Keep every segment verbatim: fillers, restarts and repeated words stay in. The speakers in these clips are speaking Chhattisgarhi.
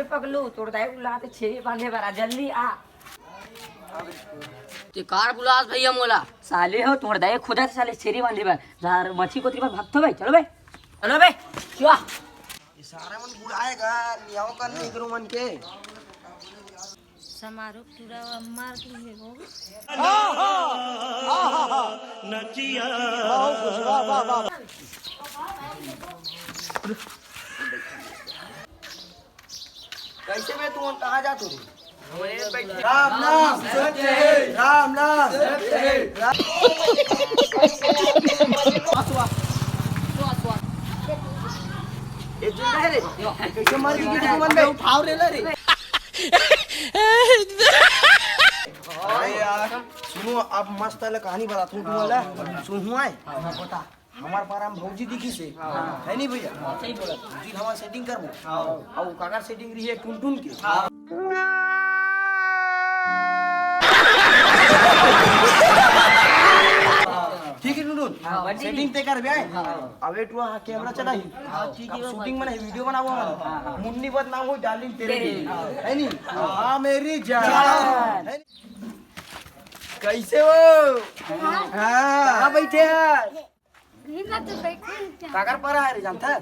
पकलू, तोर दाई बुलात हे छेरी बांधे बर, आ जल्दी आ। ते काबर बुलास भैया मोला? साले हो, तोर दाई खुद आथे साले छेरी बांधे बर। यार, मच्छी कोतरी बर भागथो बे, चलो बे। चलो बे, चुआ। ये सारा मन बुलाएगा, नियाव कर नहीं करो मन के। समारोह पूरा मार के हे वो। कैसे बे, तू कहाँ जात हो रे? राम नाम सत्य है, राम नाम सत्य है। राम ये जिंदा है रे? कैसे मर गई किसी को मन में? उठाओ रे ला रे। अरे यार, सुनो, अब मस्त वाला कहानी बताता हूँ तुम्हारा। सुन हुआ है? हमार पारा में भौजी दिखिस हे, है नहीं भैया? भौजी ल हमार सेटिंग करबो। अउ काकर सेटिंग रही है? टुनटुन के। ठीक है टुनटुन, सेटिंग ते करबे। अब ए टुआ कैमरा चलाही, अब शूटिंग बने, वीडियो बनाबो हम। मुन्नी बदनाम हो डार्लिंग तेरे लिए, है नहीं? हाँ मेरी जान। कैसे हो? हाँ। कहाँ बैठे हैं? काकर पारा है रे, जानता है?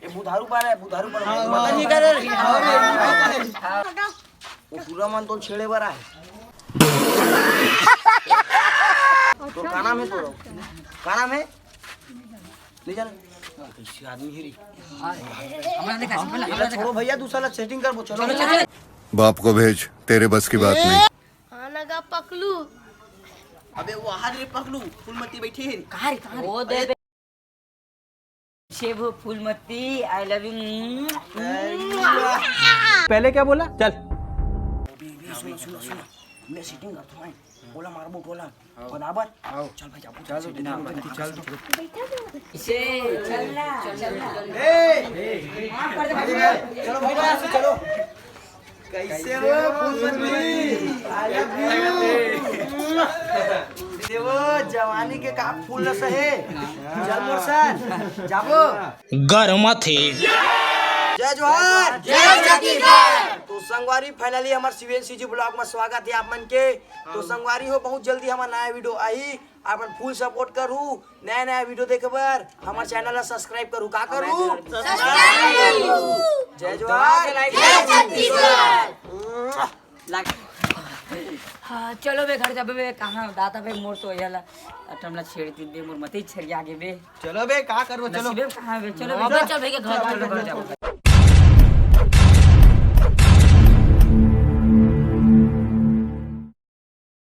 ये बुधारू पारा है, बुधारू पारा। पता नहीं करे रे। वो पूरा मन तो छेड़े बर आए। तो का नाम है तोरो? का नाम है? नहीं जाना। कैसी आदमी है रे? छोड़ो भैया, दूसरा ला सेटिंग करबो, चलो। बाप को भेज, तेरे बस की बात नहीं। हाँ ना गा पकलू। अबे वो हाथ रे पकलू, फूलमती बैठे है। कहाँ रे, कहाँ रे? वो दे बे। शेबू फूलमती, I love you। पहले क्या बोला? चल। सुनो, सुनो, सुनो। मैं सेटिंग करता हूँ। बोला मार बोट वाला। बराबर? चल भाई, जाबो, चल, चल, बिना चल, चल। इसे चलना, चलना। ए! चलो भाई, चलो। कैसे हो फूलमती? I love you। कैसे हो? जवानी के का फूल रस है? चल मोर साथ, जाबो। गरमाथे। जय जोहार, जय छत्तीसगढ़। तो संगवारी, finally हमर शिवेन CG vlog में स्वागत है आप मन के। तो संगवारी हो, बहुत जल्दी हमर नया वीडियो आही, आप मन full support करू। नया नया वीडियो देखे बर हमर चैनल ला subscribe करू। का करू? Subscribe करू। जय जोहार। जय छत्तीसगढ़। हाँ, चलो बे, घर जाबे बे। कहाँ दाता बे, मोर तो यला अटमला छेड़ दी बे, मोर मते छेड़ आगे बे। चलो बे, का करबो, चलो। नसीबे कहाँ बे? चलो बे, चल भैया, घर चलो, घर जाओ।